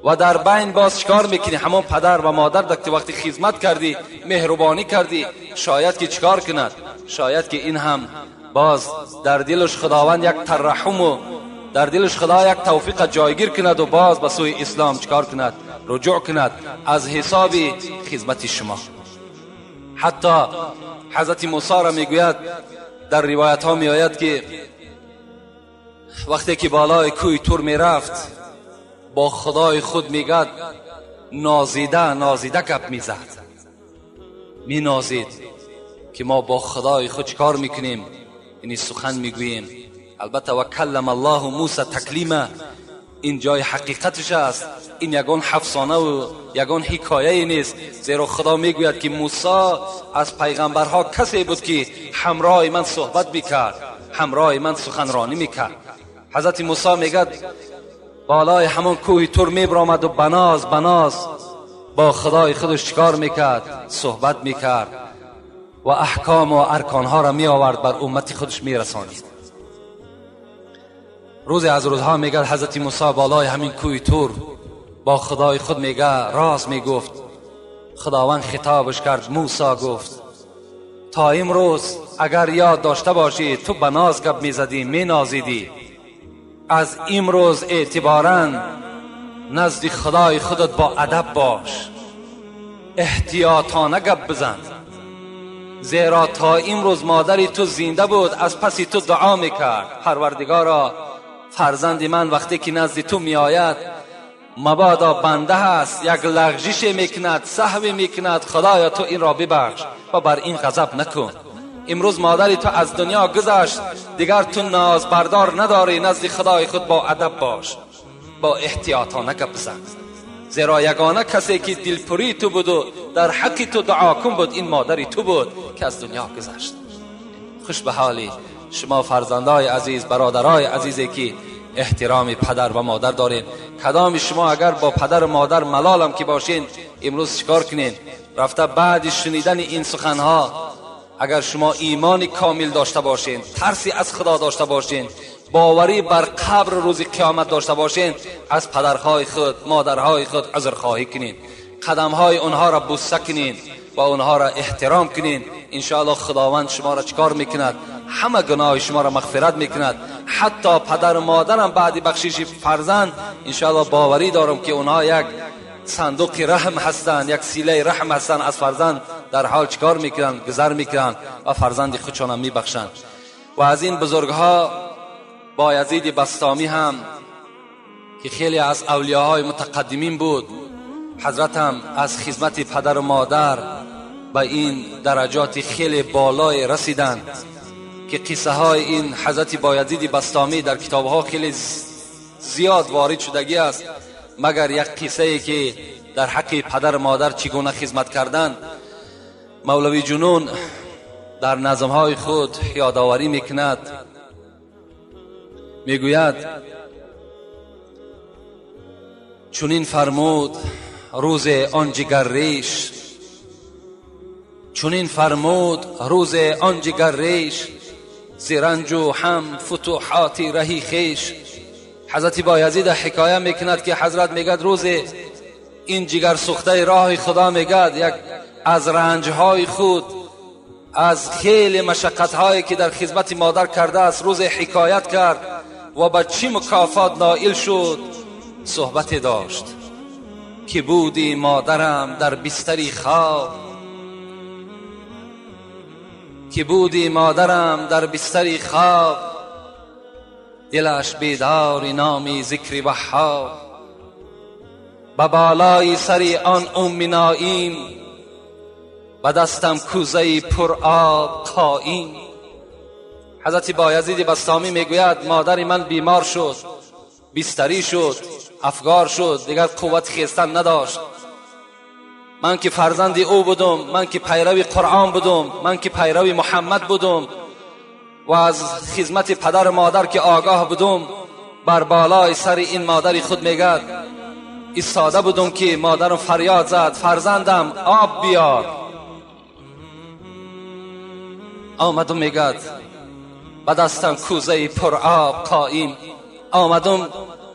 Ва дар байн боз чикор мекунӣ? Ҳамон падар ва модар ки вақти хизмат кардӣ, меҳрубонӣ кардӣ, шояд ки чикор кунад? Шояд ки ин ҳам боз дар дилаш худованд як тараҳуму дар дилаш худо як тавфиқа ҷойгир кунад ва боз ба сӯи ислом чикор кунад? Руҷӯъ кунад аз ҳисоби хизмати шумо. Ҳатто ҳазрати мусоро мегӯяд, дар ривоятҳо меояд ки вақте ки болои кӯҳи Тур мерафт, бо худои худ мегӯяд, нозида нозида гап мезад, менозид ки мо бо худои худ чикор мекунем? Яъне сухан мегӯем. Албатта ва каллама Аллоҳу Муса таклима, ин ҷои ҳақиқаташ аст, ин ягон ҳафсонаву ягон ҳикояе нест, зеро худо мегӯяд ки Мусо аз пайғамбарҳо касе буд ки ҳамроҳи ман суҳбат мекард, همراه من سخنرانی میکرد. حضرت موسی میگه بالای همون کوه تور میبرآمد و بناز بناز با خدای خودش چیکار میکرد؟ صحبت میکرد و احکام و ارکانها را می آورد بر امت خودش میرسانید. روزی از روزها میگه حضرت موسی بالای همین کوه تور با خدای خود میگه راز میگفت. خداوند خطابش کرد، موسی گفت تا امروز اگر یاد داشته باشی تو به ناز گپ میزدی، مینازیدی، از امروز اعتباراً نزد خدای خودت با ادب باش، احتیاطانه گپ بزن، زیرا تا امروز مادری تو زنده بود از پس تو دعا میکرد، پروردگارا فرزند من وقتی که نزد تو میآید مبادا بنده هست یک لغزش میکند، سهو میکند، خدایا تو این را ببخش و بر این غضب نکن. امروز مادری تو از دنیا گذشت، دیگر تو ناز بردار نداری، نزد خدای خود با ادب باش، با احتیاطانه گپ بزن، زیرا یگانه کسی که دلپری تو بود و در حق تو دعا کن بود این مادری تو بود که از دنیا گذشت. خوش به حالی شما فرزندای عزیز، برادرای عزیزی که احترام پدر و مادر دارین. کدام شما اگر با پدر و مادر ملالم که باشین امروز چیکار کنین؟ رفته بعد شنیدن این سخنها اگر شما ایمان کامل داشته باشین، ترسی از خدا داشته باشین، باوری بر قبر روز قیامت داشته باشین، از پدرهای خود، مادرهای خود عذرخواهی کنین، قدمهای اونها را بوسه کنین و اونها را احترام کنین. انشاءالله خداوند شما را چکار میکند؟ همه گناه شما را مغفرت میکند. حتی پدر و مادرم بعد بخشش فرزند انشاءالله باوری دارم که اونها یک صندوق رحم هستند، یک سیله رحم هستند، از فرزند در حال چکار میکنن؟ گذر میکنن و فرزند خودشان هم میبخشند. و از این بزرگها بایزید بسطامی هم که خیلی از اولیاهای متقدمین بود، حضرت هم از خدمت پدر و مادر به این درجات خیلی بالای رسیدند که قصه های این حضرت بایزید بسطامی در کتاب ها خیلی زیاد وارد شدگی است، مگر یک قصه ای که در حق پدر و مادر چگونه خدمت کردن مولوی جنون در نظم های خود یادآوری میکند. میگوید چنین فرمود روز آن جگر ریش، چنین فرمود روز آن جگر ریش، ز رنج و هم فتوحات رهی خویش. حضرت بایزید حکایه میکند که حضرت میگد روز این جگر سوخته راه خدا میگد یک از رنجهای خود، از خیلی مشقتهایی که در خدمت مادر کرده است روز حکایت کرد و با چی مکافات نائل شد صحبت داشت که بودی مادرم در بستری خواب، که بودی مادرم در بستری خواب، دلش بیدار نامی ذکر وهاب، به بالای سر آن ام نایم، به دستم کوزه پر آب قایم. حضرت بایزید بسطامی میگوید مادر من بیمار شد، بستری شد، افگار شد، دیگر قوت خیستن نداشت. من که فرزند او بودم، من که پیرو قرآن بودم، من که پیرو محمد بودم و از خدمت پدر و مادر که آگاه بودم، بر بالای سر این مادر خود میگد ایستاده بودم که مادرم فریاد زد فرزندم آب بیار. آمدم میگد به دستم کوزه پر آب قایم، آمدم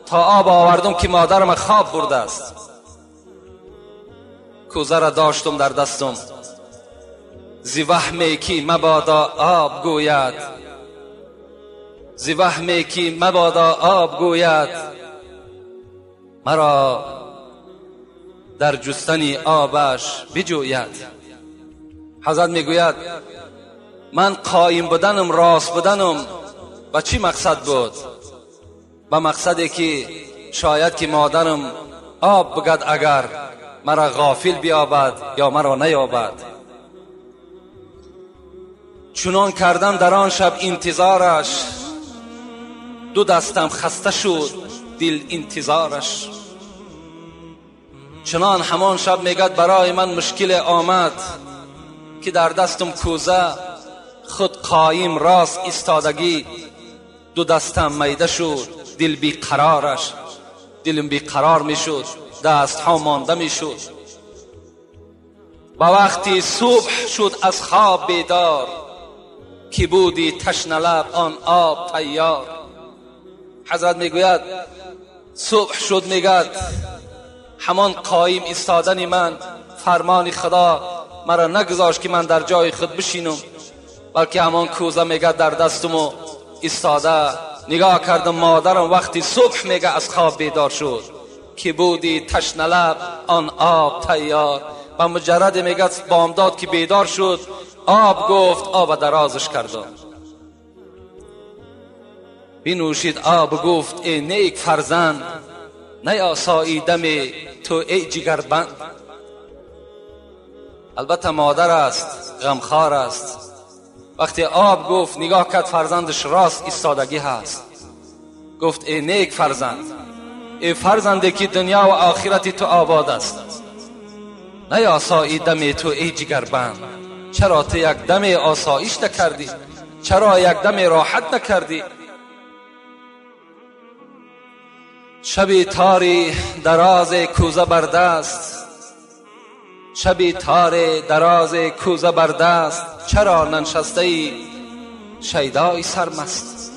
تا آب آوردم که مادرم خواب برده است. کوزه را داشتم در دستم، ز وهمی که مبادا آب گوید، ز وهمی که مبادا آب گوید، مرا در جستن آبش بجوید. حضرت میگوید من قایم بودنم، راست بودنم به چی مقصد بود؟ به مقصدی که شاید که مادرم آب بگد اگر مرا غافل بیابد یا مرا نیابد. چنان کردم در آن شب انتظارش، دو دستم خسته شد دل انتظارش. چنان همان شب میگد برای من مشکل آمد که در دستم کوزه، خود قایم راست ایستادگی، دو دستم میده شد، دل بیقرارش، دلم بیقرار میشد، دست ها مانده میشد. با وقتی صبح شد از خواب بیدار، که بودی تشنه لب آن آب تیار. حضرت میگوید صبح شد، میگد همان قایم ایستادن من، فرمان خدا مرا نگذاشت که من در جای خود بشینم، بلکه همان کوزه میگه در دستم و ایستاده نگاه کردم. مادرم وقتی صبح میگه از خواب بیدار شد، که بودی تشنه لب آن آب تیار. و مجرد میگه بامداد که بیدار شد، آب گفت، آب درازش کردم، بنوشید آب گفت ای نیک فرزند، نیاساییدم تو ای جگربند. البته مادر است، غمخوار است. وقتی آب گفت نگاه کرد فرزندش راست ایستادگی هست. گفت ای نیک فرزند، ای فرزنده که دنیا و آخرت تو آباد است، نیاساییدم تو ای جگربند. چرا تو یک دم آسایش نکردی؟ چرا یک دم راحت نکردی؟ شبی تاری دراز کوزه بر دست، شبی تار دراز کوزه بر دست، چرا ننشسته ای شیدای سرمست.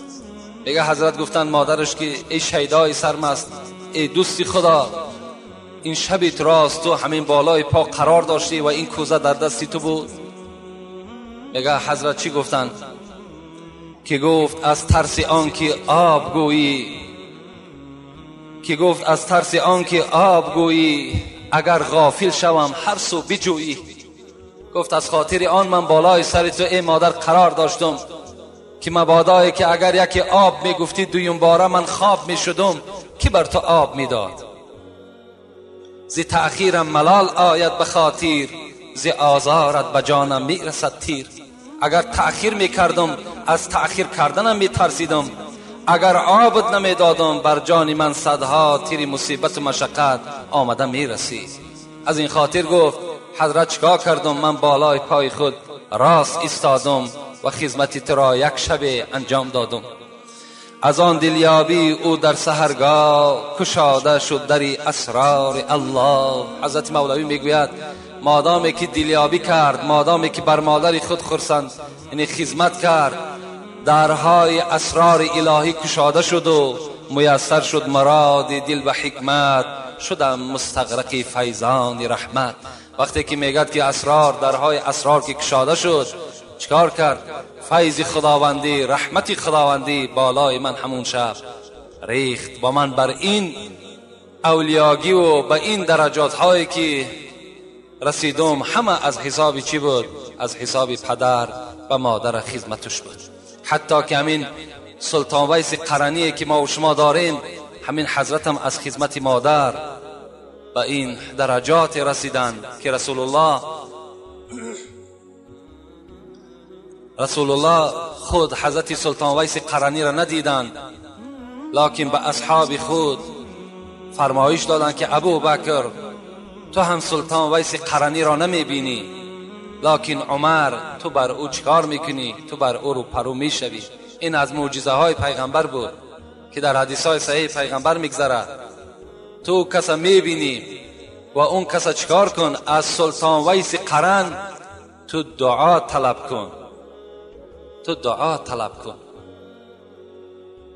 میگه حضرت گفتن مادرش که ای شیدای سرمست، ای دوستی خدا، این شبی راست تو همین بالای پا قرار داشتی و این کوزه در دستی تو بود. میگه حضرت چی گفتن؟ که گفت از ترس آن که آب گویی، که گفت از ترس آن که آب گویی، اگر غافل شوم هر سو بجویی. گفت از خاطر آن من بالای سر تو ای مادر قرار داشتم که مبادایی که اگر یکی آب میگفتی دویم باره من خواب میشدم، که بر تو آب میداد. ز تأخیرم ملال آید به خاطر، ز آزارت به جانم میرسد تیر. اگر تأخیر میکردم از تأخیر کردنم میترسیدم، اگر آبت نمیدادم بر جان من صدها تیر مصیبت و مشقت آمده میرسید. از این خاطر گفت حضرت چیکار کردم؟ من بالای پای خود راست ایستادم و خدمت تو را یک شب انجام دادم. از آن دلیابی او در سحرگاه، کشاده شد دری اسرار الله. حضرت مولوی میگوید مادامی که دلیابی کرد، مادامی که بر مادر خود خرسند یعنی خدمت کرد، درهای اسرار الهی کشاده شد و میسر شد مراد دل و حکمت، شدم مستغرق فیضان رحمت. وقتی که میگد که اسرار، درهای اسرار که کشاده شد، چیکار کرد؟ فیض خداوندی، رحمت خداوندی بالای من همون شب ریخت. با من بر این اولیاگی و به این درجات هایی که رسیدم همه از حساب چی بود؟ از حساب پدر و مادر خدمتش بود. حتی که همین سلطان ویس قرنی که ما و شما داریم، همین حضرت هم از خدمت مادر به این درجات رسیدن که رسول الله خود حضرت سلطان ویس قرنی را ندیدند، لکن به اصحاب خود فرمایش دادند که ابو بکر تو هم سلطان ویس قرنی را نمی بینی، لکن عمر تو بر او چکار میکنی؟ تو بر او رو پرو میشوی. این از معجزه های پیغمبر بود که در حدیث های صحیح پیغمبر میگذرد. تو کسا میبینی و اون کسا چکار کن؟ از سلطان ویس قرن تو دعا طلب کن، تو دعا طلب کن.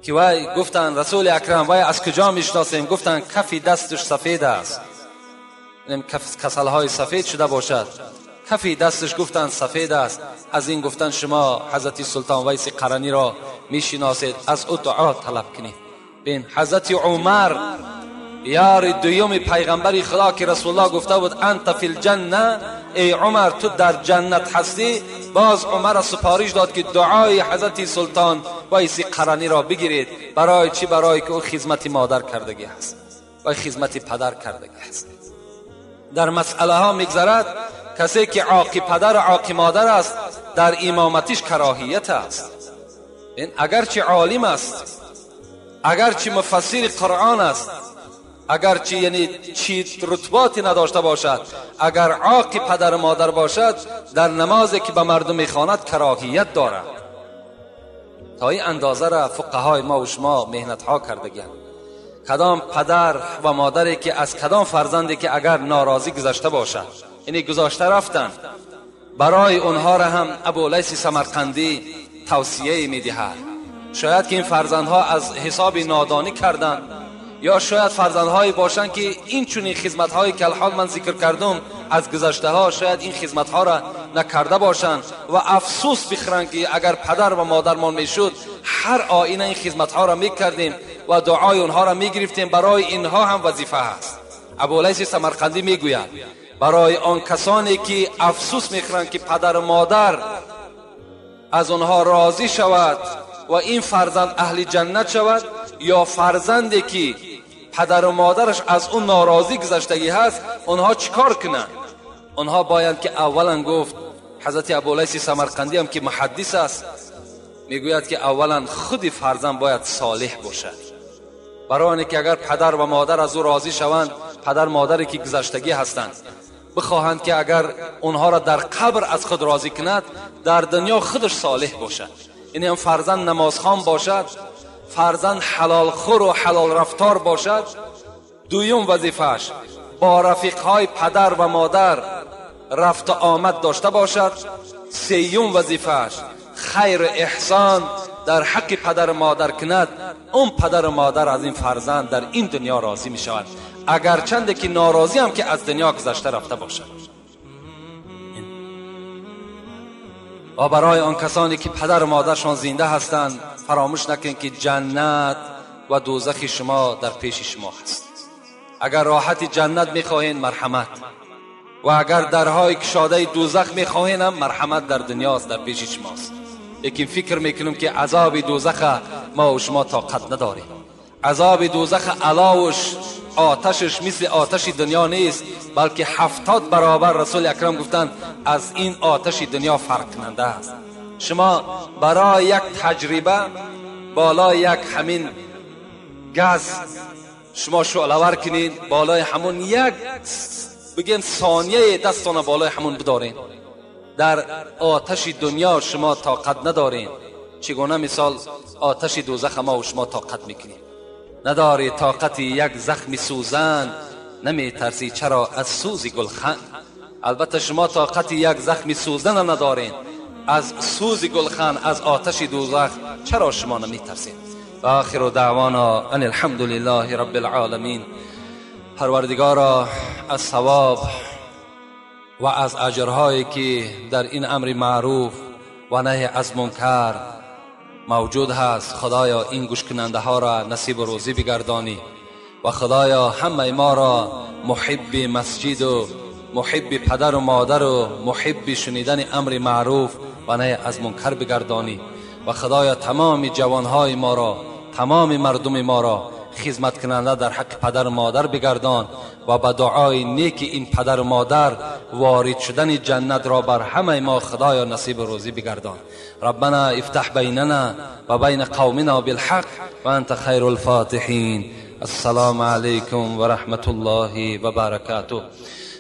که وای گفتن رسول اکرم وای از کجا میشناسیم؟ گفتن کفی دستش سفید است، یعنی کسلهای سفید شده باشد، کفی دستش گفتن سفید است. از این گفتن شما حضرت سلطان ویس قرنی را میشناسید، از او دعا طلب کنید. بین حضرت عمر یار دویم پیغمبر خدا که رسول الله گفته بود انت فی الجنه، ای عمر تو در جنت هستی، باز عمر سپارش داد که دعای حضرت سلطان ویس قرنی را بگیرید. برای چی؟ برای که او خدمت مادر کردگی هست و خدمت پدر کردگی هست. در مسئله ها میگذرد کسی که عاقی پدر و عاقی مادر است در امامتش کراهیت است. این اگرچه عالم است، اگرچه مفسر قرآن است، اگرچه یعنی چی رتباتی نداشته باشد، اگر عاق پدر مادر باشد در نمازی که به مردم میخواند کراهیت دارد. تا این اندازه را فقهای ما و شما مهنت ها کردگند. کدام پدر و مادری که از کدام فرزندی که اگر ناراضی گذشته باشد، یعنی گذاشته رفتن، برای اونها را هم ابولیث سمرقندی توصیه میدهد. شاید که این فرزندها از حساب نادانی کردند، یا شاید فرزندهایی باشند که این چنین خدمت‌هایی که الحال من ذکر کردم از گذشته ها، شاید این خدمت‌ها را نکرده باشند و افسوس بخورند که اگر پدر و مادرمان میشد هر آینه این خدمت‌ها را میکردیم و دعای اونها را میگرفتیم. برای اینها هم وظیفه هست. ابولیث سمرقندی میگوید برای آن کسانی که افسوس میخورند که پدر و مادر از آنها راضی شود و این فرزند اهل جنت شود، یا فرزندی که پدر و مادرش از اون ناراضی گذشتگی هست، اونها چیکار کنند؟ اونها باید که اولا گفت حضرت ابولیث سمرقندی هم که محدث است، میگوید که اولا خود فرزند باید صالح باشد، برای اینکه اگر پدر و مادر از او راضی شوند، پدر مادری که گذشتگی هستند بخواهند که اگر اونها را در قبر از خود راضی کند، در دنیا خودش صالح باشد. یعنی هم فرزند نمازخوان باشد، فرزند حلال خور و حلال رفتار باشد. دویم وظیفه‌اش با رفیقهای پدر و مادر رفت و آمد داشته باشد. سیوم وظیفه‌اش خیر احسان در حق پدر و مادر کند. اون پدر و مادر از این فرزند در این دنیا راضی می شود، اگرچند که ناراضی هم که از دنیا گذشته رفته باشد. و برای آن کسانی که پدر و مادرشان زنده هستند، فراموش نکنید که جنت و دوزخ شما در پیش شما هست. اگر راحت جنت میخواهین مرحمت، و اگر درهای کشاده دوزخ میخواهین هم مرحمت در دنیاست، در پیش شماست. لیکن فکر میکنم که عذاب دوزخ ما و شما طاقت نداریم. عذاب دوزخ علاوش آتشش مثل آتش دنیا نیست، بلکه 70 برابر رسول اکرم گفتند از این آتش دنیا فرق کننده است. شما برای یک تجربه بالای یک همین گاز شما شعله ور کنین، بالای همون یک بگیم ثانیه دستان بالای همون بدارین، در آتش دنیا شما طاقت ندارین. چگونه مثال آتش دوزخ ما و شما طاقت میکنیم؟ نداری طاقت یک زخم سوزن، نمی ترسی چرا از سوز گلخن. البته شما طاقت یک زخم سوزن ندارین، از سوز گلخن، از آتش دوزخ چرا شما نمی ترسید؟ و آخر دعوانا ان الحمد لله رب العالمین. پروردگارا از ثواب و از اجرهایی که در این امر معروف و نهی از منکر موجود هست، خدایا این گوش کننده ها را نصیب و روزی بگردانی و خدایا همه ما را محب مسجد و محب پدر و مادر و محب شنیدن امر معروف و نهی از منکر بگردانی و خدایا تمام جوانهای ما را، تمام مردم ما را خدمت کننده در حق پدر و مادر بگردان و به دعای نیک این پدر و مادر وارد شدن جنت را بر همه ما خدایا نصیب روزی بگردان. ربنا افتح بیننا و بین قومنا بالحق و انت خیر الفاتحین. السلام علیکم و رحمت الله و برکاته.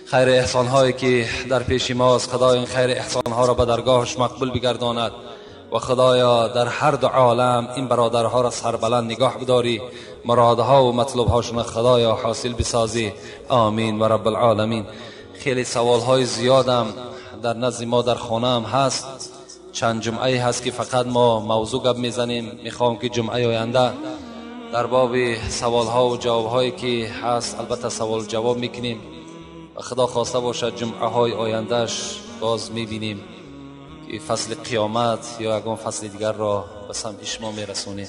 خیر احسان هایی که در پیش ماست، خدای این خیر احسان ها را به درگاهش مقبول بگرداند و خدایا در هر دو عالم این برادرها را سربلند نگاه بداری، مرادها و مطلوبهاشون خدایا حاصل بسازی. آمین و رب العالمین. خیلی سوالهای زیادم در نزد ما در خانه هم هست. چند جمعه هست که فقط ما موضوع گپ میزنیم. میخوام که جمعه آینده در باب سوالها و جوابهایی که هست البته سوال جواب میکنیم و خدا خواسته باشد جمعه های آیندهش باز میبینیم که فصل قیامت یا یگان فصل دیگر را به سمع شما میرسونیم.